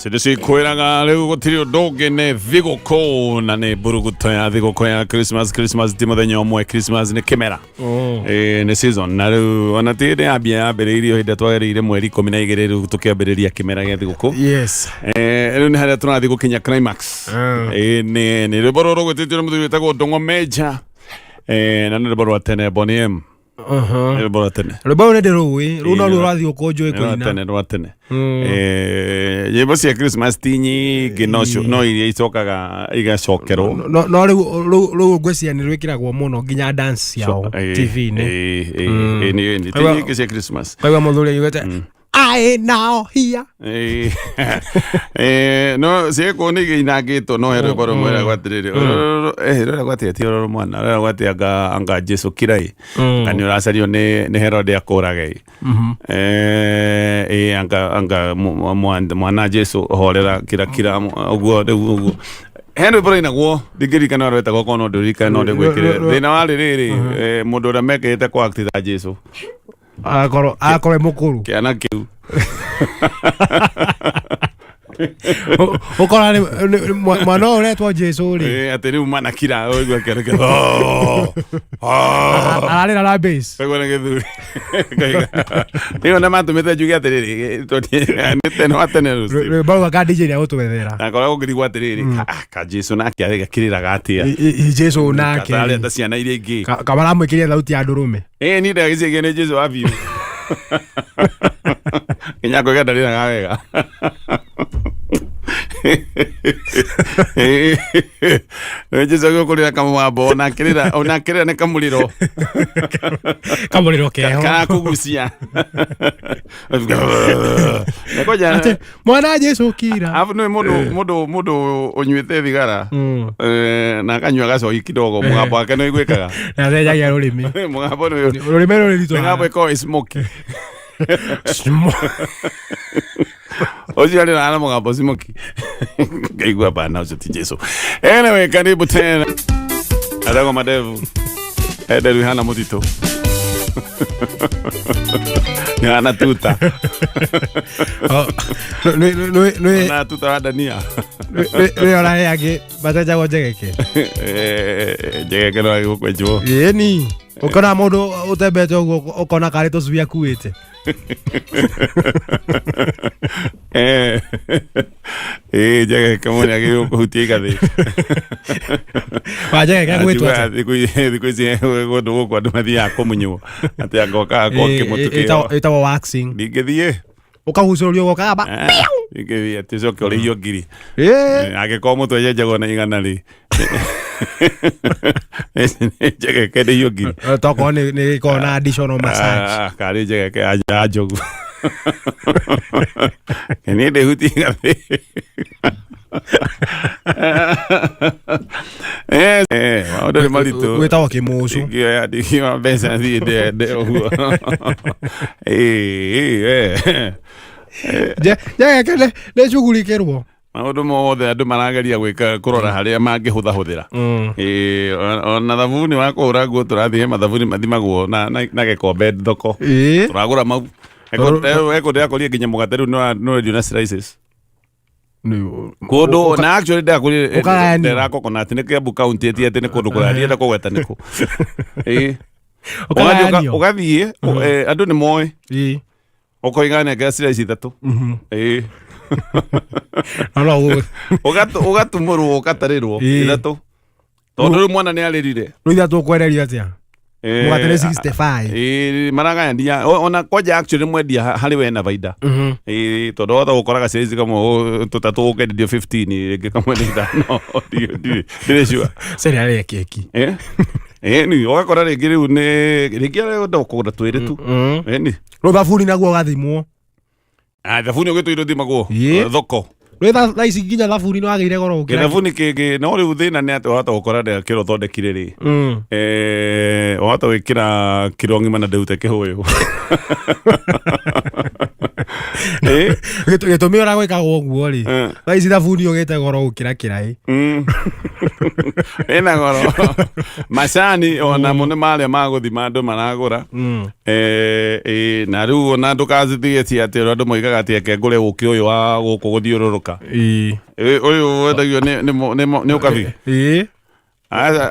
Cikwĩraga rĩu gũtirĩ ũndũ ũngĩ nĩ thigũkũ na nĩ mburuguto ya thigũkũ ya Christmas. Christmas ti mũthenya ũmwe, Christmas nĩ kĩmera. Ĩĩ, nĩ season na rĩu ona ti hĩndĩ yambia yambĩrĩirio hĩndĩ ĩrĩa twagereire mweri 12 rĩu tũkĩambĩrĩria kĩmera gĩa thigũkũ. Rĩu nĩ harĩa tũrathiĩ gũkinya climax. Ĩĩ, nĩ rwĩmbo rũrũ rũgwĩtĩtio nĩ mũthuri wĩtagwo Ndũng'o Major. Na nĩ rwĩmbo rwa tene Boney M. Nĩ rwĩmbo rwa tene. Rwĩmbo rũu nĩ ndĩrũĩ, rũu noruo rwathiĩ ũkũnjũĩ Nĩ rwa kũina. tene, rwa tene. Nyĩmbo cia Christmas ti nyingĩ no iria icokaga igacokerwo. No rĩu ngwĩciria nĩ rwĩkĩragwo mũno nginya dance ciao TV-inĩ. Nĩ ti nyingĩ cia Christmas. Kaigua mũthuri augĩte I now here. No ciĩkwo nĩ igĩinangĩtwo no he rwĩmbo rũmwe rwagwo atĩrĩrĩ, rwĩragwo atĩa, ti rũrũ mwana rwĩragwo atĩ anga Jesu kirai na nĩ ũracario nĩ Herode akũrage. Anga mwana Jesu horera kira kira ũguo rĩu ũguo he rwĩmbo rũinagwo ndingĩririkana ũrĩa rwetagwo korwo no ndũririkane no ndĩgwĩkĩrĩre. Thĩna warĩ rĩrĩ, mũndũ ũrĩa mekĩrĩte kwa act ta Jesu Agakorwo e mũkũrũ. Kĩana kĩu. Ũkora mwana ũyũ ũretwo Jesu rĩ. Atĩ rĩu manakira ũigua kĩana kĩu. Ararĩra na bass. Ũguo nĩ gĩthuri. Nĩyo na matũmĩte njuge atĩrĩrĩ, nĩ tene wa tene rũciũ. Rwĩmbo rwa ka DJ nĩ agũtwethera. Na koragwo ngĩrigwo atĩrĩrĩ, ka Jesu nake arĩ gakĩrĩraga atĩa? Jesu nake. Katarĩ ta ciana iria ingĩ. Kamaramwĩkĩria thauti ya ndũrũme. Niĩ ndagĩciria nĩ Jesu wa biũ. Nginya ngwĩka ndarĩraga wega. Nĩ Jesu agĩũkũrĩra kamwambo ona akĩrĩra nĩ kamũrĩro. Kamũrĩro keho. Karakũgucia. Nĩkũnja- Atĩ, mwana Jesu kira. Alafu nĩ mũndũ ũnyuĩte thigara na akanyua gacohi kidogo, mũgambo wake nĩ ũiguĩkaga. Na acenjagia rũrĩmĩ. Mũgambo nĩ Rũrĩmĩ rũrĩ ritũ. Mĩgambo ĩkoragwo ĩ smoky. Ũcio arĩraga na mũgambo smoky. Ngaigua bana ũcio ti Jesu. Anyway, karibu tena. Atagwo madevu. Ederu ihana mũtitũ. Ihana tuta. Na tuta wa dania. Nĩ ona he angĩ matenjagwo njegeke. Njegeke no agĩgũkwenjwo. Ĩni. Ũkona mũndũ ũtembete ũguo ũkona karĩ tũcui akuĩte. Njegeke mũndũ agĩrĩirwo kũhutia igathĩ. Wa njegeke gwĩtwo atĩa? Thikũ ici kũndũ gũkũ andũ mathiaga kũmunywo atĩ angoka akorwo kĩmũtu kĩo. Ĩtagwo waxing. Ndingĩthiĩ. Ũkagucũrũrio ũgokaba. Ndingĩthiĩ atĩ ũcoke ũrĩhio ngiri. Ĩĩ. Angĩkorwo mũtwe nyenjagwo na 100 rĩ. Njegeke ndĩhio ngiri. Tokorwo nĩ ĩkoragwo na additional massage. Karĩ njegeke ya njogu. Niĩ ndĩhutie igathĩ. Maũndũ nĩ maritũ. Gwĩtagwo kĩmũcũ. Ndingĩoya mbeca thiĩ ndende ũguo. Njegeke nĩ cugurikĩrwo. Maũndũ mothe andũ marageria gwĩka kũrora harĩa mangĩhũthahũthĩra. Ona thabuni wa kũhũra nguo tũrathiĩ mathabuni mathimagwo na gĩkombe thoko. Tũragũra mau. Eko ndĩrakũria nginya mũgate rĩu nĩ ũrendio na slices. Kũndũ na actually ndĩrakũria Ũkagayanio. ndĩra coconut nĩ Kiambu county ti atĩ nĩ kũndũ kũraya ndienda kũgweta nĩkũ. Ũkagayanio. Ũgathiĩ andũ nĩ moĩ. Ũkoiga nengera slice ithatũ. No no Ũgatumũrwo ũgatarĩrwo ithatũ. Tondũ rĩu mwana nĩ arĩrire. Rĩu ithatũ ũkwenderio atĩa? Mũgate nĩ 65. Maragayania ona kwanja actually mwendia harĩ we na baida. Tondũ wothe ũkoraga slice kamwe tũtatũ ũkenderio 15 rĩngĩ kamwe nĩ ithano. Ndirĩ sure. Cere arĩa keki. Ni ũgakora rĩngĩ rĩu nĩ rĩngĩ arenda kũgũra twĩrĩ tu. Ni. Rĩu thabuni naguo ũgathimwo. Thabuni ũgĩtũire ũthimagwo thoko. Rĩu thaa ici nginya thabuni nĩ wagĩire goro gũkĩra. Gĩthabuni kĩngĩ no rĩu thĩna nĩ atĩ wahota gũkora ndĩa kĩro ũthondekire rĩ. Wahota gwĩkĩra kiro ng'ima na ndĩrute kĩhũyũ. Gĩtũmi ũrĩa gwĩkagwo ũguo rĩ, thaa ici thabuni ũgĩte goro gũkĩra kĩraĩ. Ĩna goro macani onamo nĩ marĩa ma gũthima andũ maragũra. Na rĩu ona ndũkacitigie ti atĩ ũrĩa andũ moigaga atĩ eke ngũre ũkĩ ũyũ wa gũkũ gũthiũrũrũka. Ũyũ wendagio nĩ ũkabi.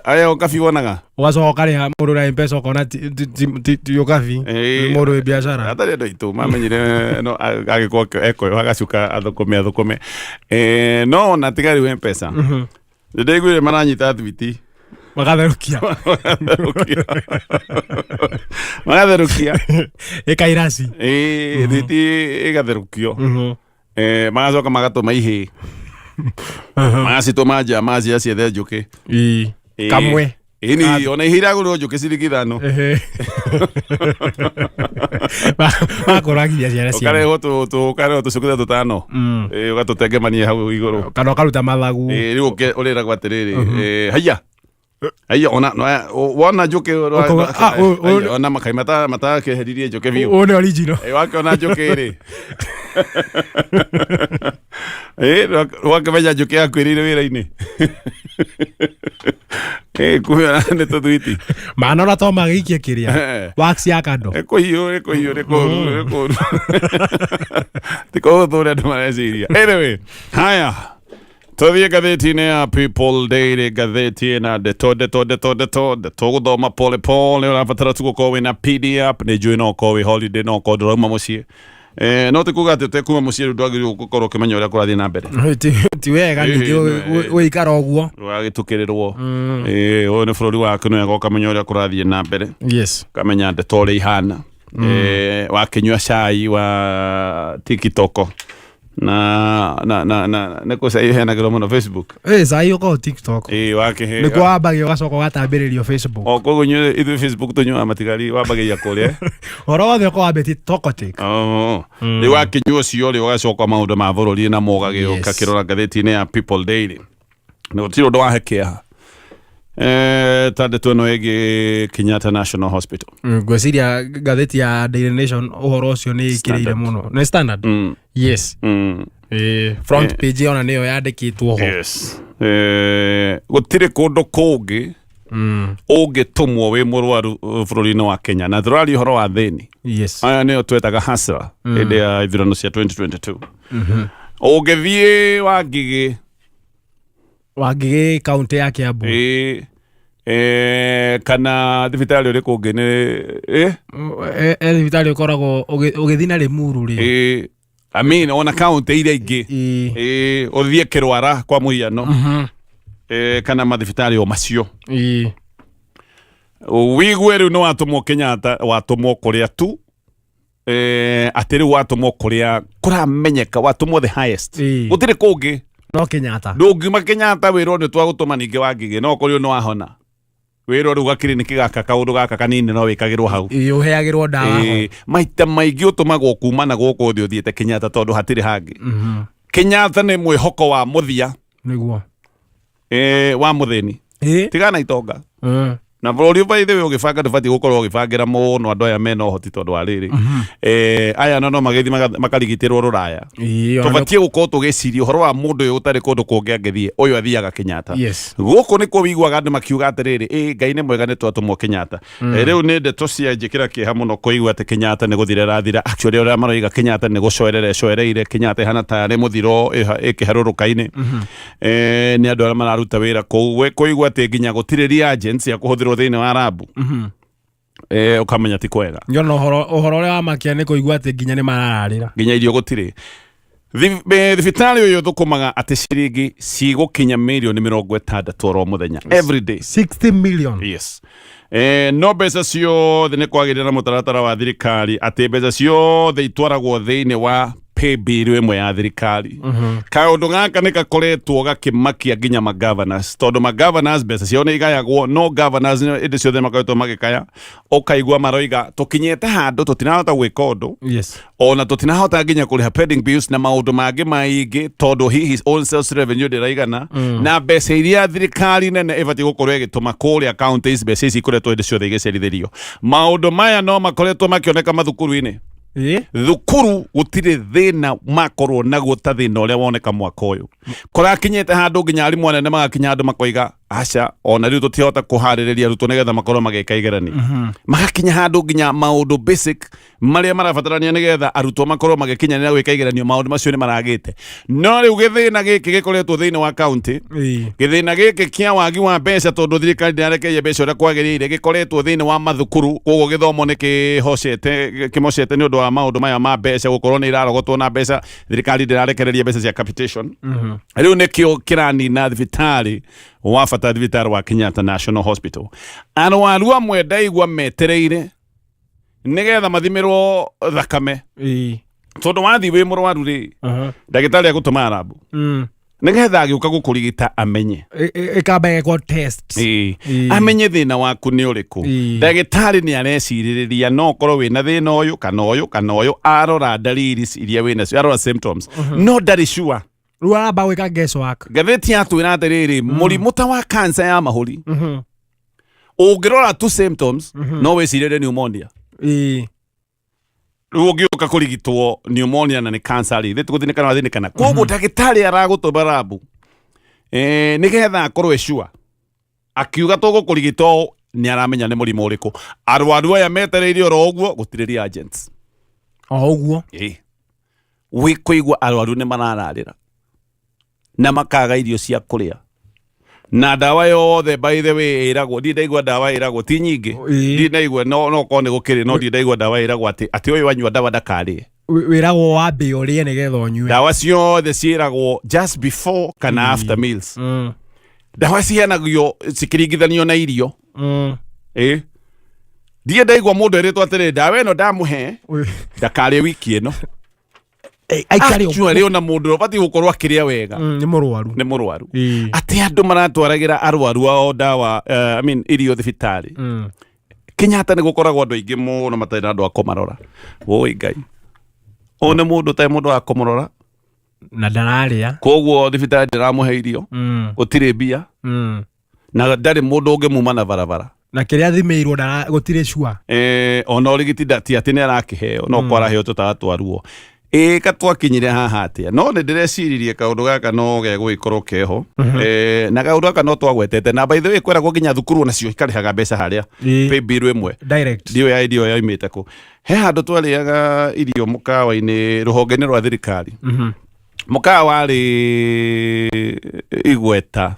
Aya ũkabi wonaga. Ũgacoka ũkarĩha mũndũ na mpesa ũkona ti ũkabi. Nĩ mũndũ wĩ biacara. Atarĩ andũ aitũ mamenyire no agĩkorwo ekoyo agacuka athũkũme athũkũme. No ona tiga rĩu mpesa, nĩ ndaiguire maranyita thwiti. Magatherũkia. Magatherũkia. Magatherũkia. Ĩkairaci. Ĩĩ, thwiti ĩgatherũkio. Magacoka magatũma ihĩĩ, magacitũma nja macia ciethe njũkĩ. Kamwe. Ĩni ona ihĩĩ iragũrĩrwo njũkĩ ciringi 5. Makũragiria ciana ciao. Ũkarehwo ũkarehwo tũcũkĩ 5. Ĩĩ, ũgatũtengemania hau igũrũ. Kana ũkaruta mathagu. Ĩĩ, rĩu ũrĩragwo atĩrĩrĩ, haiya haiya, ona wona njũkĩ Ũkauga, "Ah, haiya, ona makai matakĩheririe njũkĩ biũ. Ũyũ nĩ original. Ĩĩ, wakĩona njũkĩ rĩ, ĩĩ, wakĩmenya njũkĩ yakuĩrĩire wĩra-inĩ. Ĩĩ, kumbe nĩ tũthwiti. Mana ona to magĩikie kĩrĩa wax ya kando. Ĩkũhiũ, ĩkũhiũ, nĩ kũũru, nĩ kũũru, ti kũhũthũ ũrĩa andũ mareciria. Anyway, haya, tũthiĩ ngathĩti-inĩ ya People Daily, ngathĩti ĩna ndeto ndeto ndeto ndeto ndeto gũthoma pole pole. Ũrabatara tu gũkorwo wĩna PD app. Nĩ njũĩ no ũkorwo wĩ holiday, no ũkorwo ndũrauma mũciĩ. No ti kuga atĩ ũtekuma mũciĩ rĩu ndwagĩrĩirwo gũkorwo ũkĩmenya ũrĩa kũrathiĩ na mbere. Ti wega ningĩ gũikara ũguo. Ũgagĩtukĩrĩrwo. Ũyũ nĩ bũrũri waku, nĩ wega ũkamenya ũrĩa kũrathiĩ na mbere, ũkamenya ndeto ũrĩa ihana. Wakĩnyua cai wa TikTok na nĩ kũ cai ũheanagĩrwo mũno Facebook. Ĩ, cai ũkorwo TikTok. Ĩĩ, wakĩhe. Nĩkuo wambagia ũgacoka ũgatambĩrĩrio Facebook. O koguo inyuĩ ithuĩ Facebook tũnyuaga matigari wambagĩria kũrĩa. Ũhoro wothe ũkorwo wambĩtie Talkative. Oh. Rĩu wakĩnyua ũcio rĩ, ũgacoka maũndũ ma bũrũri namo ũgagĩũka kĩrora ngathĩti-inĩ ya People Daily. Na gũtirĩ ũndũ wahe kĩeha ta ndeto ĩno ĩngĩ, Kenyatta National Hospital. Ngwĩciria ngathĩti ya Daily Nation ũhoro ũcio nĩ ĩkĩrĩire Standard. mũno. Nĩ Standard. Yes. Front page ona nĩyo yandĩkĩtwo ho. Yes. Gũtirĩ kũndũ kũngĩ ũngĩtũmwo wĩ mũrwaru bũrũri-inĩ wa Kenya, na tũraria ũhoro wa thĩni. Aya nĩo twetaga hasra hĩndĩ ya ithurano cia 2022. Ũngĩthiĩ Wangigĩ, Wangigĩ kaunti ya Kiambu. Ĩĩ, kana thibitarĩ ũrĩkũ ũngĩ nĩ E thibitarĩ ũkoragwo ũgĩthiĩ na Limuru rĩ. Ĩĩ, I mean, ona kaunti iria ingĩ. Ĩĩ, ũthiĩ Kĩrwara kwa mũhiano, kana mathibitarĩ o macio, wigue rĩu nĩ watũmwo Kenyatta, watũmwo kũrĩa tu, atĩ rĩu watũmwo kũrĩa kũramenyeka, watũmwo the highest. Gũtirĩ kũngĩ. No Kenyatta. Ndũngiuma Kenyatta wĩrwo nĩ twagũtũma ningĩ Wangigĩ, no kũrĩ nĩ wahona, wĩrwo rĩu gakiriniki gaka kaũndũ gaka kanini no wĩkagĩrwo hau. Ĩĩ, ũheagĩrwo ndawa ho. Ĩĩ, maita maingĩ ũtũmagwo kuma na gũkũ thĩ ũthiĩte Kenyatta tondũ hatirĩ hangĩ. Kenyatta nĩ mwĩhoko wa mũthia. Nĩguo. Wa mũthĩni. Tigana itonga. Na bũrũri by the way ũgĩbanga ndũbatiĩ gũkorwo ũgĩbangĩra mũno andũ aya mena ũhoti, tondũ wa rĩrĩ, aya no magĩthiĩ makarigitĩrwo rũraya. Ona Tũbatiĩ gũkorwo tũgĩciria ũhoro wa mũndũ ũyũ ũtarĩ kũndũ kũngĩ angĩthiĩ, ũyũ athiaga Kenyatta. Gũkũ nĩkuo wiguaga andũ makiuga atĩrĩrĩ, ĩ Ngai nĩ mwega nĩ twatũmwo Kenyatta. Rĩu nĩ ndeto cia njĩkĩra kĩeha mũno kũigua atĩ Kenyatta nĩ gũthira ĩrathira. Actually ũrĩa maroiga Kenyatta nĩ gũcoerera ĩcoereire, Kenyatta ĩhana tarĩ mũthiro ĩkĩharũrũka-inĩ. Nĩ andũ arĩa mararuta wĩra kũu. We kũigua atĩ nginya gũtirĩ reagents cia kũhũthĩrwo thĩinĩ wa lab, ũkamenya ti kwega. Ngĩona ũhoro ũrĩa wamakia nĩ kũigua atĩ nginya nĩ marararĩra. Nginya irio gũtirĩ. Thibitarĩ ũyũ thũkũmaga atĩ ciringi cigũkinya mirioni 60 oro mũthenya, every day. 60 million. Yes. No mbeca ciothe nĩ kwagĩrĩra na mũtaratara wa thirikari atĩ mbeca ciothe itwaragwo thĩinĩ wa pay bill ĩmwe ya thirikari. Kaũndũ gaka nĩ gakoretwo gakĩmakia nginya magovernors, tondũ magovernors mbeca ciao nĩ igayagwo, no governors nĩ hĩndĩ ciothe makoretwo magĩkaya, ũkaigua maroiga tũkinyĩte handũ tũtinahota gwĩka ũndũ, ona tũtinahota nginya kũrĩha pending bills na maũndũ mangĩ maingĩ, tondũ hihi own sales revenue ndĩraigana na mbeca iria thirikari nene ĩbatiĩ gũkorwo ĩgĩtũma kũrĩa counties. Mbeca ici ikoretwo hĩndĩ ciothe igĩcerithĩrio. Maũndũ maya no makoretwo makĩoneka mathukuru-inĩ. Thukuru gũtirĩ thĩna makorwo naguo ta thĩna ũrĩa woneka mwaka ũyũ. Kũrakinyĩte handũ nginya arimũ anene magakinya handũ makoiga aca, ona rĩu tũtihota kũharĩrĩria arutwo nĩgetha makorwo magĩka igeranio. Magakinya handũ nginya maũndũ basic marĩa marabatarania nĩgetha arutwo makorwo magĩkinyanĩra gwĩka igeranio, maũndũ macio nĩ maragĩte. No rĩu gĩthĩna gĩkĩ gĩkoretwo thĩinĩ wa kaunti, gĩthĩna gĩkĩ kĩa wagi wa mbeca, tondũ thirikari ndĩrarekereria mbeca ũrĩa kwagĩrĩire, gĩkoretwo thĩinĩ wa mathukuru. Koguo gĩthomo nĩ kĩhocete, kĩmocete nĩ ũndũ wa maũndũ maya ma mbeca gũkorwo nĩ irarogotwo na mbeca, thirikari ndĩrarekereria mbeca cia capitation. Rĩu nĩkĩo kĩranina thibitarĩ wa bata, thibitarĩ wa Kenyatta National Hospital. Arwaru amwe ndaigua metereire nĩgetha mathimirwo thakame, tondũ wathiĩ wĩ mũrwaru rĩ, ndagĩtarĩ agũtũma rambu nĩgetha agĩũka gũkũrigita amenye. Ĩkamba ĩgekwo test. Amenye thĩna waku nĩ ũrĩkũ. Ndagĩtarĩ nĩ arecirĩrĩria no ũkorwo wĩna thĩna ũyũ kana ũyũ kana ũyũ, arora ndariri iria wĩ nacio, arora symptoms, no ndarĩ sure. Rĩu aramba gwĩka guess work. Ngathĩti yatwĩra atĩrĩrĩ, mũrimũ ta wa cancer ya mahũri, ũngĩrora tu symptoms no wĩcirĩrie pneumonia. Rĩu ũngĩũka kũrigitwo pneumonia na nĩ cancer rĩ, thĩ tũgũthĩnĩkana wathĩnĩkana. Koguo ndagĩtarĩ aragũtũma rambu nĩgetha akorwo e sure akiuga tũgũkũrigita ũũ nĩ aramenya nĩ mũrimũ ũrĩkũ. Arwaru aya metereire oro ũguo, gũtirĩ reagents. O ũguo. Wĩ kũigua arwaru nĩ marararĩra na makaga irio cia kũrĩa na ndawa yothe. By the way, ĩragwo, ndirĩ ndaigua ndawa ĩragwo ti nyingĩ. Ndirĩ ndaigua, no korwo nĩ gũkĩrĩ, no ndirĩ ndaigua ndawa ĩragwo atĩ ũyũ anyua ndawa ndakarĩe. Wĩragwo wambe ũrĩe nĩgetha ũnyue. Ndawa ciothe ciĩragwo just before kana after meals. Ndawa ciheanagio cikĩringithanio na irio. Ndirĩ ndaigua mũndũ erĩtwo atĩrĩ, ndawa ĩno ndamũhe ndakarĩe wiki ĩno. Aikare ũguo. Actually, ona mũndũ ũbatiĩ gũkorwo akĩrĩa wega Nĩ mũrwaru. Nĩ mũrwaru. Atĩ andũ maratwaragĩra arwaru ao ndawa, I mean, irio thibitarĩ. Kenyatta nĩ gũkoragwo andũ aingĩ mũno matarĩ na andũ a kũmarora. Woi Ngai, ũyũ nĩ mũndũ ũtarĩ mũndũ wa kũmũrora. Na ndararĩa. Koguo thibitarĩ ndĩramũhe irio, gũtirĩ mbia, na ndarĩ mũndũ ũngĩmuma na barabara. Na kĩrĩa athimĩirwo gũtirĩ sure. Ona ũrigiti ti atĩ nĩ arakĩheo, no ko araheo tũtawa twa ruo. Ĩ ka twakinyire haha atĩa? No nĩ ndĩreciririe kaũndũ gaka no gegũgĩkorwo keho. Na kaũndũ gaka no twagwetete, na by the way kweragwo nginya thukuru onacio ikarĩhaga mbeca harĩa pay bill ĩmwe. Direct. Ndiũĩ ya irio yoimĩte kũ. He handũ twarĩaga irio mũkawa-inĩ rũhonge-inĩ rwa thirikari. Mũkawa warĩ igweta,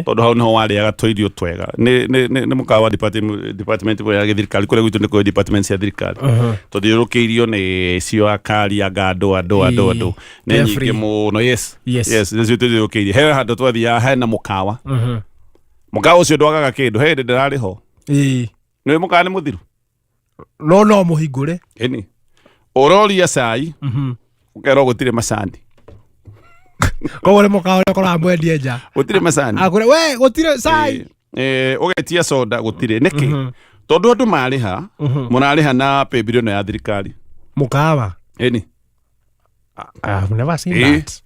tondũ hau niho warĩaga tũirio twega. Nĩ mũkawa wa department ĩmwe ya gĩthirikari. Kũrĩa gwitũ nĩ kũrĩ department cia thirikari, tũthiũrũkĩirio nĩ cio akari anga andũ nĩ Carefree. nyingĩ mũno, yes. Yes, nĩcio tũthiũrũkĩirie. He handũ twathiaga hena mũkawa. Mũkawa ũcio ndwagaga kĩndũ. He hĩndĩ ndĩrarĩ ho. Nĩ mũkawa nĩ mũthiru. No mũhingũre. Ĩni ũroria cai, ũkerwo gũtirĩ macani. Koguo nĩ mũkawa ũrĩa ũkoraga mwendie nja. Gũtirĩ macani. Akũre we gũtirĩ cai. Ũgetia soda, gũtirĩ. Nĩkĩ? Tondũ andũ marĩha, mũrarĩha na paybill ĩno ya thirikari. Mũkawa. Ĩni. I've never seen that.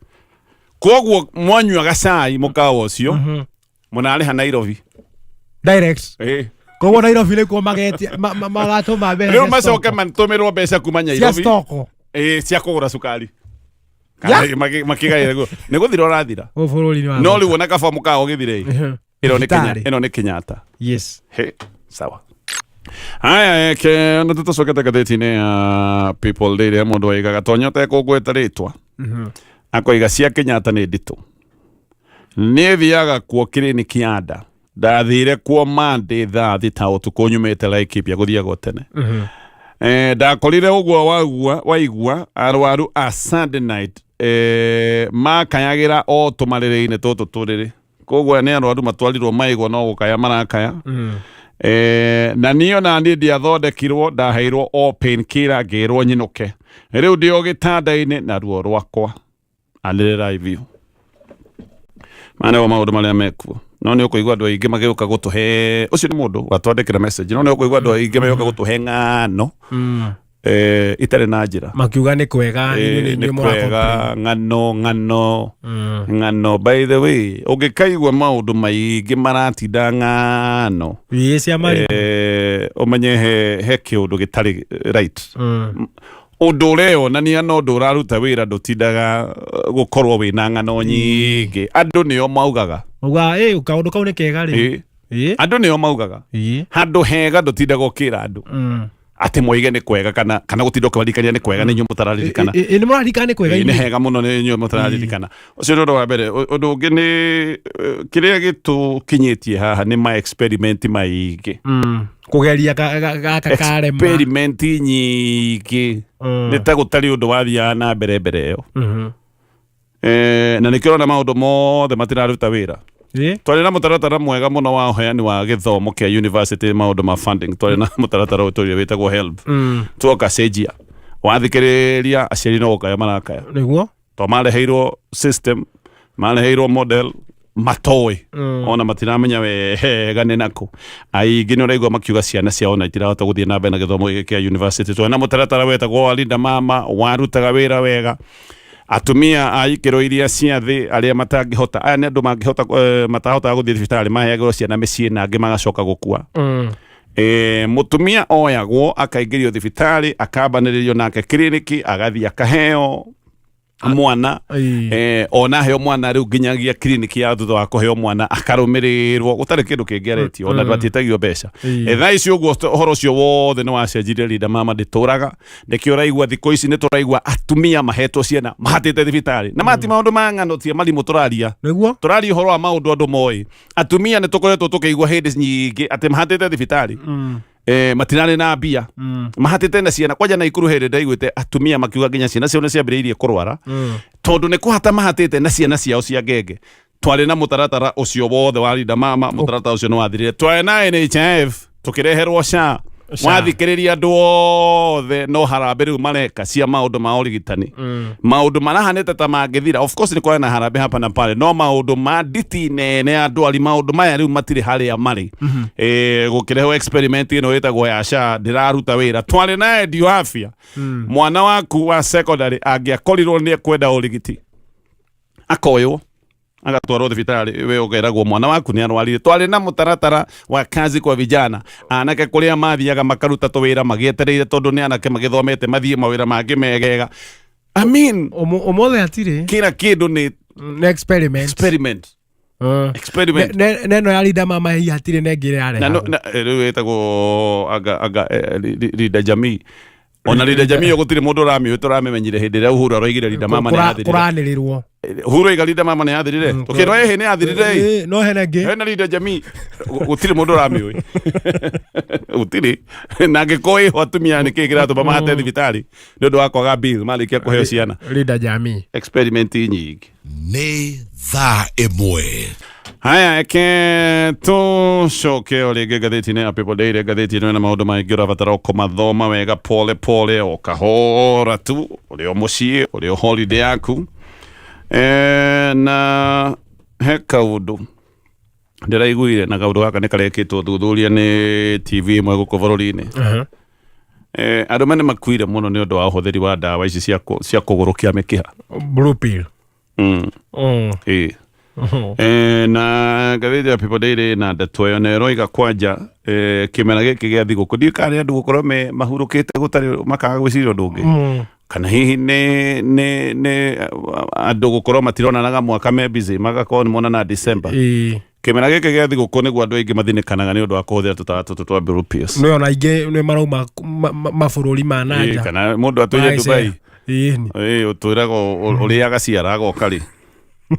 Koguo mwanyuaga cai mũkawa ũcio, mũnarĩha Nairobi. Direct. Koguo Nairobi nĩkuo magetia magatũma mbeca Rĩu cia macoke stock. matũmĩrwo mbeca kuma Cia Nairobi stock. Cia kũgũra cukari. Kana makĩgaĩra guo nĩ gũthira ũrathira. Gũkũ bũrũri-inĩ wa No rĩu ona kaba mũkawa ũgĩthire ĩno nĩ Kenya. Thibitarĩ. Ĩno nĩ Kenyatta. He sawa, haya eke na tũtũcokete ngathĩti-inĩ ya People Daily. He mũndũ waigaga tonya ũtekũngweta rĩtwa, akoiga cia Kenyatta nĩ nditũ. Niĩ thiaga kuo kiriniki ya nda. Ndathire kuo Monday thaa 6 ũtukũ, nyumĩte Laikipia, gũthiagwo tene. Ndakorire ũguo waigua waigua arwaru a Sunday night makayagĩra o tũmarĩrĩ-inĩ tũtũ tũrĩrĩ. Koguo nĩ arwaru matwarirwo maigua no gũkaya marakaya. Na niĩ ona niĩ ndiathondekirwo, ndaheirwo o pain killer, ngĩrwo nyinũke. Rĩu ndĩ o gĩtanda-inĩ na ruo rwakwa. Anĩrĩrai biũ. Maya nĩmo maũndũ marĩa mekuo. No nĩ ũkũigua andũ aingĩ magĩũka gũtũhe, ũcio nĩ mũndũ watwandĩkĩra message, no nĩ ũkũigua andũ aingĩ magĩũka gũtũhe ng'ano itarĩ na njĩra. Makiuga nĩ kwega. Inyuĩ nĩ nĩ inyuĩ kwega, ng'ano ng'ano ng'ano. By the way, ũngĩkaigua maũndũ maingĩ maratinda ng'ano, Ĩĩ, cia mari. Ũmenye he kĩũndũ gĩtarĩ right. Ũndũ ũreyonania na ũndũ ũraruta wĩra ndũtindaga gũkorwo wĩna ng'ano nyingĩ. Andũ nĩo maugaga. Uga ĩ kaũndũ kau nĩ kega rĩ. Ĩ. Andũ nĩo maugaga. Handũ hega ndũtindaga ũkĩra andũ atĩ moige nĩ kwega kana gũtinda ũkĩmaririkania nĩ kwega, nĩ inyuĩ mũtararirikana. Nĩ mũraririkana nĩ kwega. Ĩ, nĩ hega mũno, nĩ inyuĩ mũtararirikana. Ũcio nĩ ũndũ wa mbere. Ũndũ ũngĩ nĩ kĩrĩa gĩtũkinyĩtie haha nĩ ma experiment maingĩ. Kũgeria gaka karema. Experiment nyingĩ. Nĩ ta gũtarĩ ũndũ wathiaga na mbere mbere ĩyo. Na nĩkĩo ũrona maũndũ mothe matiraruta wĩra. Twarĩ na mũtaratara mwega mũno wa ũheani wa gĩthomo kĩa university, maũndũ ma funding. Twarĩ na mũtaratara ũtũire wĩtagwo HELB. Tuoka cenjia, wathikĩrĩria aciari no gũkaya marakaya. Nĩguo. To mareheirwo system, mareheirwo model matoĩ, ona matiramenya wega nĩ nakũ. Aingĩ nĩ ũraigua makiuga ciana ciao na itirahota gũthiĩ na mbere na gĩthomo gĩkĩ kĩa university. Twarĩ na mũtaratara wetagwo wa Linda Mama, warutaga wĩra wega. Atumia a ikĩro iria cia thĩ arĩa matangĩhota, aya nĩ andũ mangĩhota, matahotaga gũthiĩ thibitarĩ, maheagĩrwo ciana mĩciĩ na angĩ magacoka gũkua. Mũtumia oyagwo akaingĩrio thibitarĩ, akambanĩrĩrio nake kiriniki, agathiĩ akaheo mwana. Ona aheo mwana rĩu nginyagia kiriniki ya thutha wa kũheo mwana akarũmĩrĩrwo, gũtarĩ kĩndũ kĩngĩ aretio, ona ndwatiĩtagio mbeca. Thaa ici ũguo ũhoro ũcio wothe nĩ wacenjirie. Linda Mama ndĩtũraga, nĩkĩo ũraigua thikũ ici nĩ tũraigua atumia mahetwo ciana mahatĩte thibitarĩ, na mati maũndũ ma ng'ano tia marimũ tũraria. Nĩguo. Tũraria ũhoro wa maũndũ andũ moĩ. Atumia nĩ tũkoretwo tũkĩigua hĩndĩ nyingĩ atĩ mahatĩte thibitarĩ, matirarĩ na mbia, mahatĩte na ciana. Kwanja na ikuru hĩndĩ ndaiguĩte atumia makiuga nginya ciana ciao nĩ ciambĩrĩirie kũrwara tondũ nĩ kũhata mahatĩte na ciana ciao cia ngenge. Twarĩ na mũtaratara ũcio wothe wa Linda Mama, mũtaratara ũcio nĩ wathirire. Twarĩ na NHIF, tũkĩreherwo SHA. SHA. Wathikĩrĩria andũ othe no harambĩ rĩu mareka cia maũndũ ma ũrigitani. Maũndũ marahanĩte ta mangĩthira, of course nĩ kwarĩ na harambĩ hapa na pale, no maũndũ ma nditi nene ya ndwari, maũndũ maya rĩu matirĩ harĩa marĩ. Gũkĩrehwo experiment ĩno ĩtagwo ya SHA, ndĩraruta wĩra. Twarĩ na Edu Afya. Mwana waku wa secondary angĩakorirwo nĩ ekwenda ũrigiti, akoywo agatwarwo thibitarĩ, we ũkeragwo mwana waku nĩ arwarire. Twarĩ na mũtaratara wa kazi kwa vijana, anake kũrĩa mathiaga makaruta tũwĩra magĩetereire, tondũ nĩ anake magĩthomete mathiĩ mawĩra mangĩ megega. I mean, Ũmũthĩ hatirĩ. Kila kĩndũ nĩ Nĩ experiment. Experiment. Experiment. Neno ya Linda Mama hihi hatirĩ nengĩ ĩrĩa Na no yarehagwo. na rĩu ĩtagwo anga Linda Jamii. Ona Linda Jamii ĩyo gũtirĩ mũndũ ũramĩũĩ, tũramĩmenyire hĩndĩ ĩrĩa Uhuru aroigire Linda Mama nĩ yathirire. Kũranĩrĩrwo. Uhuru oiga Linda Mama nĩ yathirire, tũkĩrwo ĩhĩ nĩ yathirire ĩ. No hena ĩngĩ. Hena Linda Jamii. Gũtirĩ mũndũ ũramĩũĩ, gũtirĩ. Na angĩkorwo ĩho, atumia nĩ kĩĩ kĩratũma mahate thibitarĩ nĩ ũndũ wa kwaga bill marĩkia kũheo ciana? Linda Jamii. Experiment nyingĩ. Nĩ thaa 1. Haya, eke tũcoke o rĩngĩ ngathĩti-inĩ ya People Daily. Ngathĩti ĩno ĩna maũndũ maingĩ ũrabatara ũkũmathoma wega pole pole, o kahora tu, ũrĩ o mũciĩ, ũrĩ o holiday yaku. Na he kaũndũ ndĩraiguire, na kaũndũ gaka nĩ karekĩtwo thuthuria nĩ TV ĩmwe gũkũ bũrũri-inĩ. Arũme nĩ makuire mũno nĩ ũndũ wa ũhũthĩri wa ndawa ici cia kũgũrũkia mĩkiha. Blue pill. Ĩĩ. Na ngathĩti ya People Daily na ndeto ĩyo na ĩroiga kwanja kĩmera gĩkĩ gĩa thigũkũ, ndiũĩ kana nĩ andũ gũkorwo me mahurũkĩte gũtarĩ makaga gwĩciria ũndũ ũngĩ, kana hihi nĩ andũ gũkorwo matironanaga mwaka, me busy, magakorwo nĩ monana December. Kĩmera gĩkĩ gĩa thigũkũ nĩguo andũ aingĩ mathinĩkanaga nĩ ũndũ wa kũhũthĩra tũtawa tũtũ twa blue pills. Nĩ ona aingĩ nĩ marauma mabũrũri ma Ĩĩ, nanja. kana mũndũ atũire Dubai. Ĩĩ. Ĩĩ, ũtwĩraga ũrĩaga ciara agoka rĩ.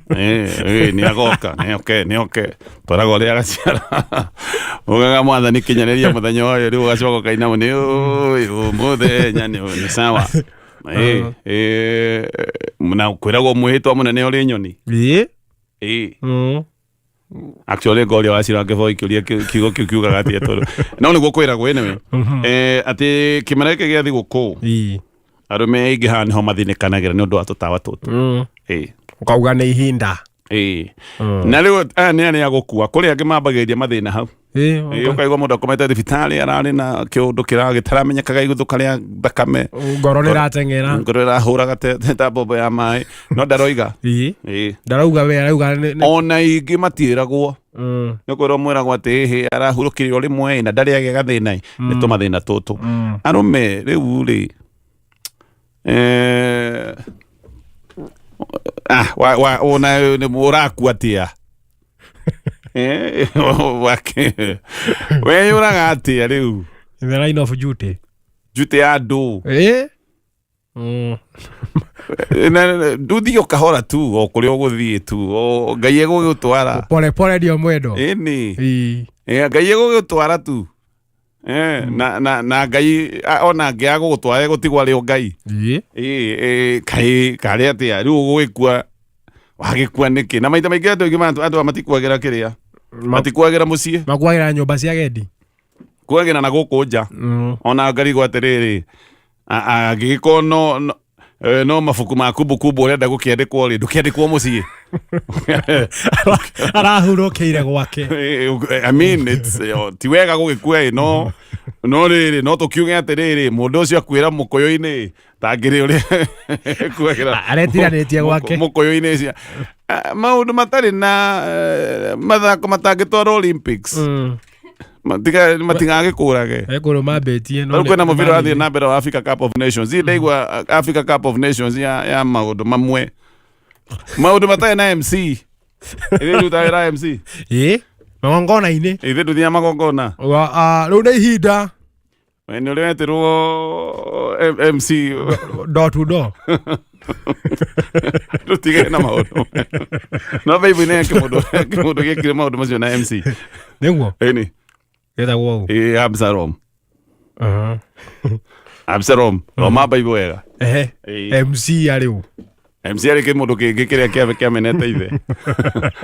Ĩĩ, nĩ agoka, nĩ oke, nĩ oke. Twĩraga ũrĩaga ciara, ugaga mwathani kinyanĩria mũthenya ũyũ, rĩu ũgacoka ũkaina nĩ ũyũ mũthenya nĩ sawa. Ĩĩ, ĩĩ, na kwĩragwo mwĩhĩtwa mũnene ũrĩ nyoni. Ĩĩ. Actually ngoria wacira ngĩboy kĩũria kiugo kĩu kiugaga atĩa, tondũ no nĩguo kwĩragwo anyway, atĩ kĩmera gĩkĩ gĩa thigũkũ, arũme aingĩ haha nĩho mathinĩkanagĩra nĩ ũndũ wa tũtawa tũtũ. Ĩĩ. Ũkauga nĩ ihinda. Ĩĩ, na rĩu aya nĩ arĩa gũkua, kũrĩ angĩ mambagĩrĩria mathĩna hau. Ĩĩ, ũkaigua mũndũ akomete thibitarĩ ararĩ na kĩũndũ gĩtaramenyekaga, iguthũka rĩa thakame. Ngoro nĩ ĩrateng'era. Ngoro ĩrahũraga ta mbombo ya maĩ, no ndaroiga. Ĩĩ. Ndarauga, we arauga Ona ingĩ matiĩragwo. Nĩ kwĩrwo mwĩragwo atĩ ĩhĩ arahurũkire o rĩmwe ĩ, na ndarĩ agĩa gathĩna ĩ. Nĩ tũmathĩna tũtũ. Arũme rĩu rĩ, Ona nĩ ũrakua atĩa? Weyũraga atĩa rĩu? In the line of duty. Duty ya andũ. Ndũthiĩ o kahora tu o kũrĩa ũgũthiĩ tu o Ngai egũgĩtwara. Pole pole ndio mwendo. Ĩni. Ngai egũgĩtwara tu. Na Ngai ona angĩaga gũgũtwara egũtigwo arĩ o Ngai. Kaĩ karĩ atĩa rĩu ũgũgĩkua wagĩkua nĩkĩ? Na maita maingĩ andũ aingĩ andũ matikuagĩra kĩrĩa. Matikuagĩra mũciĩ. Makuagĩra nyũmba cia agendi. Kuagĩra na gũkũ nja. Ona ngarigwo atĩrĩrĩ, angĩgĩkorwo no mabuku ma kumbukumbu ũrenda gũkĩandĩkwo rĩ, ndũkĩandĩkwo mũciĩ. Arahurũkĩire gwake. I mean, it's, ti wega gũgĩkua ĩ, no rĩrĩ, no tũkiuge atĩrĩrĩ, mũndũ ũcio akuĩra mũkũyũ-inĩ, tangĩrĩ ũrĩa ekuagĩra Aretiranĩtie gwake. Mũkũyũ-inĩ ũcio. Maũndũ matarĩ na mathako matangĩtwarwo Olympics. Matigagĩkũrage. Ekũrũ mambĩtie, no Rĩu kwĩna nĩ- mũbira ũrathiĩ na mbere wa Africa Cup of Nations. Niĩ ndaigua Africa Cup of Nations ya maũndũ mamwe. Maũndũ matarĩ na MC. Ithuĩ tũrutaga wĩra MC. Ĩ, magongona-inĩ. Ithuĩ tũthiaga magongona. Rĩu nĩ ihinda. We nĩ ũrĩa wetirwo MC. Door to door. Tũtigane na maũndũ. No Bible nĩ kĩmũndũ gĩekire maũndũ macio na MC. Nĩguo? Ĩni. Gĩtagwo ũũ. Ĩ, Absalom. Absalom. Thoma Bible wega. Ehe. Ĩ. MC ya rĩu. MC arĩ kĩmũndũ kĩngĩ kĩrĩa kĩamenete ithe.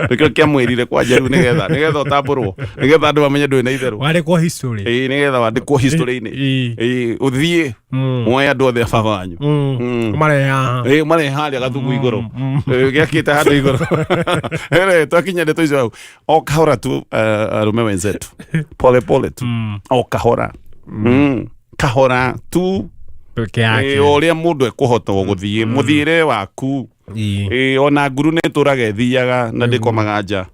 Nĩkĩo kĩamwĩrire kwanja rĩu nĩgetha ũtambũrwo. Nĩgetha andũ mamenye ndũrĩ na itherũ. Wandĩkwo history. Ĩ, nĩgetha wandĩkwo history-inĩ. Ĩ. Ĩ, ũthiĩ. Woe andũ othe a baba wanyu. Ũmarehe haha. Ĩ, ũmarehe harĩa gathugu igũrũ. Ĩ, gĩakĩte handũ igũrũ. Ĩrĩ, twakinya ndeto icio hau. O kahora tu, arũme wenzetu. Pole pole tu. O kahora. Kahora tu. Peke yake. Ĩ, ũrĩa mũndũ ekũhota gũthiĩ, mũthiĩre waku. Ĩ, ona nguru nĩ ĩtũraga ĩthiaga na ndĩkomaga nja.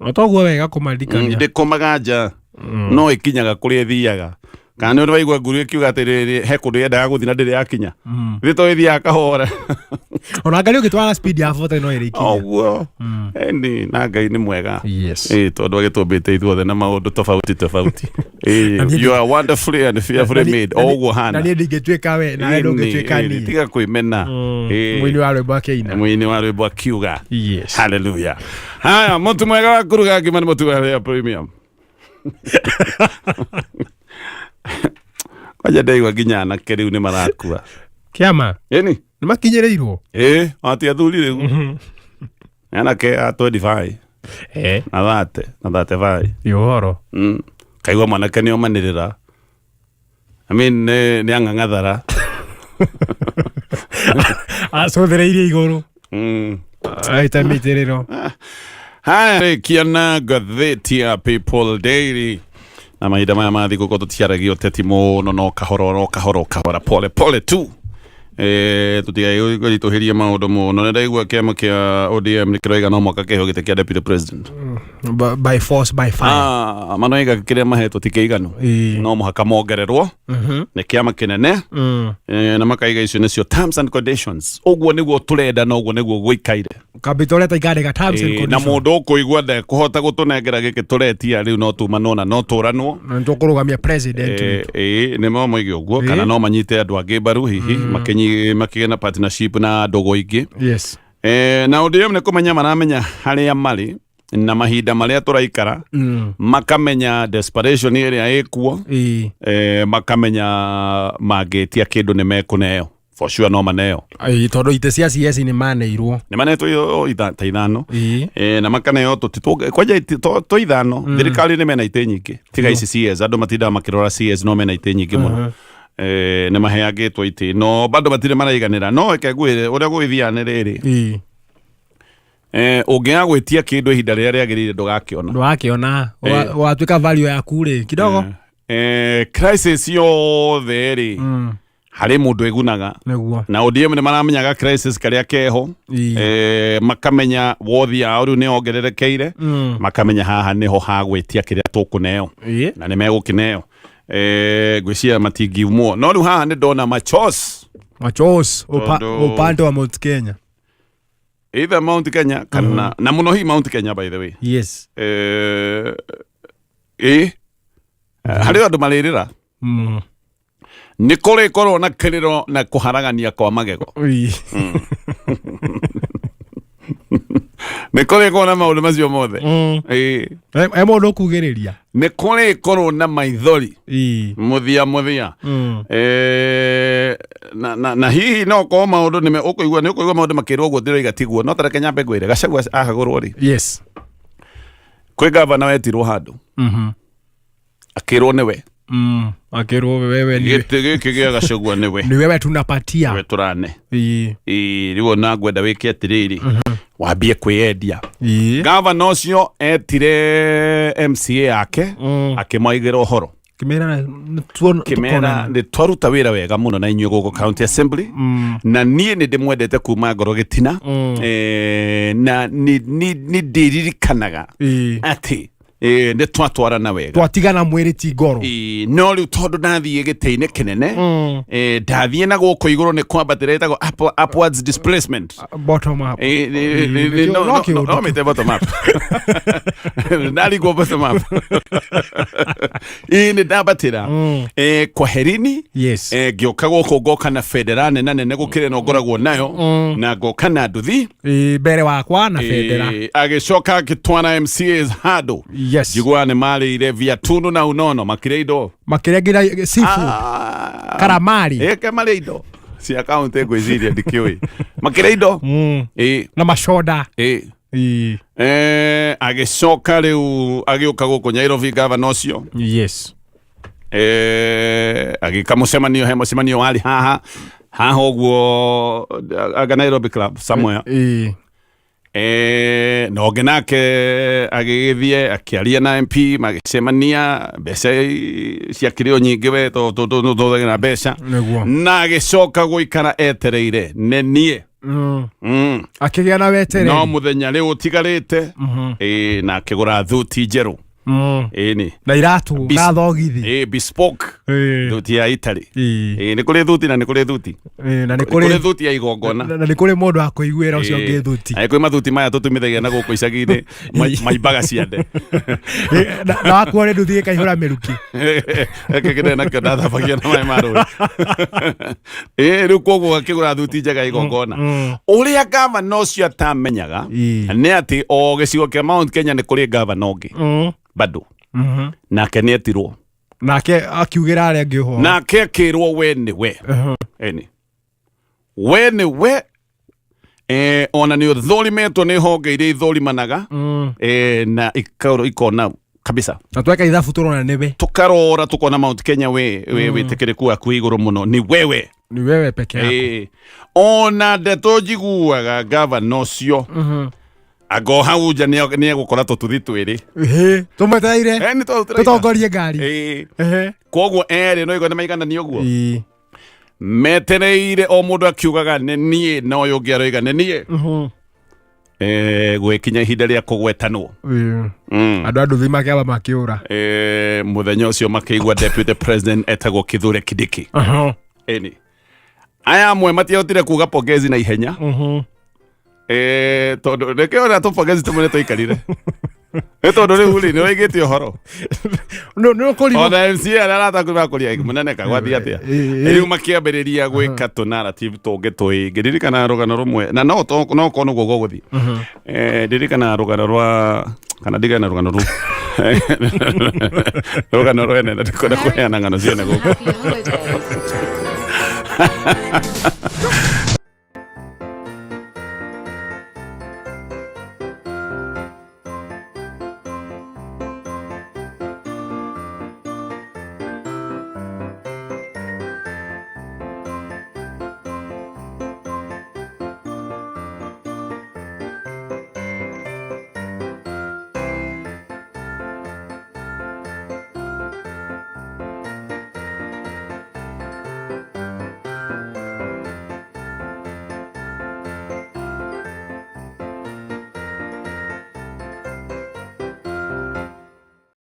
No toguo wega kũmaririkania. Ndĩkomaga nja. No ĩkinyaga kũrĩa ĩthiaga. Kana nĩ ũrĩ waigua nguru ĩkiuga atĩrĩrĩ, he kũndũ yendaga gũthiĩ na ndĩrĩ yakinya. Thĩ to ĩthiaga kahora. Ona ngari ũgĩtwara speed ya 40 no ĩrĩkinya. Ũguo. Ĩni, na Ngai nĩ mwega. Yes. Ĩ, tondũ agĩtũmbĩte ithuothe na maũndũ tofauti tofauti. Ĩ, Na niĩ you are wonderfully and fearfully made. O ũguo Na hana. niĩ ndingĩtuĩka we, nawe ndũngĩtuĩka Ĩni, niĩ. tiga kwĩmena. Ĩ, Mũini wa rwĩmbo akĩina. Mũini wa rwĩmbo akiuga. Yes. Hallelujah. Haya, mũtu mwega wa kũruga ngima nĩ mũtu wa Hea Premium. Kwanja ndaigua nginya anake rĩu nĩ marakua. Kĩama. Ĩni? Nĩ makinyĩrĩirwo? Ĩ, ati athuri rĩu. Anake a 25. Na 30, na 35. Nĩ ũhoro. Kaigua mwanake nĩ omanĩrĩra. I mean, nĩ ang'ang'athara. Acũthĩrĩirie igũrũ. Aita mĩitĩrĩro. Haya, rĩkia na ngathĩti ya People Daily. Na mahinda maya ma thigũkũ tũtiaragia ũteti mũno, no kahora, no kahora, kahora, pole pole tu. Tũtigagĩritũhĩrie maũndũ mũno. Nĩ ndaigua kĩama kĩa ODM nĩ kĩroiga no mwaka kĩheo gĩtĩ kĩa deputy president. By force, by fire. Manoiga kĩrĩa mahetwo ti kĩiganu. No mũhaka mongererwo. Nĩ kĩama kĩnene. Na makaiga icio nĩcio terms and conditions. Ũguo nĩguo tũrenda na ũguo nĩguo gũikaire. Kambĩ tũreta ikandĩka terms and Na conditions. mũndũ ũkũigua ndekũhota gũtũnengera gĩkĩ tũretia rĩu no tumanwo na no tũranwo. Na nĩtũkũrũgamia president witũ. Nĩ mo moige ũguo, kana no manyite andũ angĩ mbaru hihi, makĩgĩe na partnership na ndũgũ ingĩ. Yes. Na ũndũ ũyũ nĩ kũmenya maramenya harĩa marĩ na mahinda marĩa tũraikara, makamenya desperation ĩrĩa ĩkuo, makamenya mangĩtia kĩndũ nĩ mekũneo. For sure no maneo. Ĩĩ, tondũ itĩ cia CS nĩ maneirwo. Nĩ manetwo ta ithano. Na makaneo kwanja itĩ to ithano. Thirikari nĩ mena itĩ nyingĩ. Tiga ici CS, andũ matindaga makĩrora CS no mena itĩ nyingĩ mũno. Nĩ maheangĩtwo itĩ, no bado matirĩ maraiganĩra. No reke ngwĩre ũrĩa gũgĩthiaga nĩ rĩrĩ. Ũngĩaga gwĩtia kĩndũ ihinda rĩrĩa rĩagĩrĩire ndũgakĩona. Ndũgakĩona. Ũgatuĩka value yaku rĩ, kidogo. Crisis yothe rĩ, harĩ mũndũ ĩgunaga. Nĩguo. Na ODM nĩ maramenyaga crisis karĩa keho. Makamenya wothi yao rĩu nĩ yongererekeire. Makamenya haha nĩho ha gwĩtia kĩrĩa tũkũneo. Na nĩ megũkĩneo. Ngwĩciria matingiumwo. No rĩu haha nĩ ndona machos. Machos Tondũ- upande wa Mount Kenya. Either Mount Kenya kana na muno hi Mount Kenya, by the way. Ĩ harĩ andũ marĩrĩra. Nĩ kũrĩ korwo na kĩrĩro na kũharagania kwa magego. Ui. Nĩ kũrĩ korwo na maũndũ macio mothe. Ĩ. E mũndũ ũkugĩrĩria. Nĩ kũrĩ korwo na maithori. Mũthia mũthia. Na hihi no korwo maũndũ nĩ ũkũigua, nĩ ũkũigua maũndũ makĩrwo ũguo ndĩroiga tiguo, no tareke nyambe ngwĩre Gachagua ahagũrwo rĩ, kwĩ gavana wetirwo handũ, akĩrwo nĩwe. Akĩrwo wewe ni Gĩtĩ gĩkĩ gĩa Gachagua nĩwe. Ni wewe tunapatia. We tũrane. Ĩ. Ĩ, rĩu ona ngwenda wĩke atĩrĩrĩ, wambie kwĩyendia. Ĩ. Gavana ũcio etire MCA yake, akĩmaigĩra ũhoro. Kĩmera. Kĩmera nĩ twaruta wĩra wega mũno na inyuĩ gũkũ county assembly, na niĩ nĩ ndĩmwendete kuma ngoro gĩtina. Na nĩ ndĩririkanaga atĩ nĩ twatwarana wega. Twatigana mwĩrĩ ti ngoro. Ĩ, no rĩu tondũ ndathiĩ gĩtĩ-inĩ kĩnene, ndathiĩ na gũkũ igũrũ nĩ kwambatĩra ĩtagwo upwards displacement. Bottom up. No, no no, kĩũndũ. No, mĩte bottom up, ndarigwo bottom up. Ĩ, nĩ ndambatĩra. Kwaherini. Ngĩũka gũkũ ngoka na bendera nene nene gũkĩra ĩno ngoragwo nayo, na ngoka na nduthi. Ĩ, mbere wakwa na bendera. Agĩcoka agĩtwara MCAs handũ. Njiguaga nĩ marĩire viatunu na unono, makĩrĩa indo. Makĩrĩa nginya seafood. Ah. Karamari. Ĩke marĩa indo cia kaunti, ngwĩciria ndikĩũĩ makĩrĩa indo. Ĩ. Na macoda. Ĩ. Ĩ. Agĩcoka rĩu agĩũka gũkũ Nairobi gavana ũcio. Agĩka mũcemanio, he mũcemanio warĩ haha haha ũguo aga Nairobi Club somewhere. Ĩ. Na ũngĩ nake agĩgĩthiĩ akĩaria na MP, magĩcemania, mbeca ciakĩrĩ o nyingĩ we tũthagĩra mbeca. Nĩguo. Na agĩcoka gũikara etereire nĩ niĩ. Akĩgĩa na wetereri. No mũthenya rĩu ũtigarĩte, na akĩgũra thuti njerũ. Ĩni. Na iratũ na thogithi. Bespoke. Thuti ya Italy. Ĩ. Nĩ kũrĩ thuti na nĩ kũrĩ thuti. Ĩ, na nĩ nĩ kũrĩ kũrĩ thuti ya igongona. Na nĩ kũrĩ mũndũ wa kũiguĩra ũcio ũngĩ thuti. Kwĩ mathuti maya tũtumithagia na gũkũ icagi-inĩ maimbaga ciande. Ĩ, na wakuo nĩ nduthi ĩkaihũra mĩrukĩ. Gĩkĩ kĩnene nakĩo ndathambagia na maĩ ma rũĩ. Ĩ, rĩu koguo akĩgũra thuti njega ya igongona. Ũrĩa gavana ũcio atamenyaga nĩ atĩ o gĩcigo kĩa Mount Kenya nĩ kũrĩ gavana ũngĩ bado, nake nĩ etirwo. Nake akiugĩra arĩa angĩ ũhoro. Nake akĩrwo we nĩ we. Eni we nĩ we, ona nĩ ũthũrimĩtwo nĩ honge iria ithũrimanaga, na ikona kabisa. Na tweka ithabu tũrona nĩwe. Tukarora tukona Mount Kenya we wĩtĩkĩrĩku waku wĩ igũrũ mũno, ni wewe. Ni wewe peke yako. Ona ndeto njiguaga gavana ũcio anga o hau nja nĩ egũkora tũtuthi twĩrĩ. Ĩhĩ, tũmwetereire. Nĩ tũraita. Tũtongorie ngari. Koguo erĩ no igua nĩ maiganania ũguo. Ĩ. Metereire o mũndũ akiugaga nĩ niĩ, na ũyũ ũngĩ aroiga nĩ niĩ. Gwĩkinya ihinda rĩa kũgwetanwo. Ĩ. Andũ a nduthi makĩamba makĩũra. Mũthenya ũcio makĩigua deputy president etagwo Kithure Kindiki. Ĩni aya amwe matiahotire kuga pongezi na ihenya. Tondũ reke ona tũ pongezi tũmwe nĩ twaikarire nĩ tondũ rĩu rĩ nĩ waigĩte ũhoro. Nĩ ũkũrigwo. Ona MCA arĩa aratakũrĩ makũria mũnene kagwathiĩ atĩa. Rĩu makĩambĩrĩria gwĩka tũ narrative tũngĩ tũingĩ. Ndirikana rũgano rũmwe na no korwo nĩguo gũgũthiĩ. Ndirikana rũgano rwa kana ndigana rũgano rũu, rũgano rwene, na ndikwenda kũheana ng'ano ciene gũkũ. Happy holidays.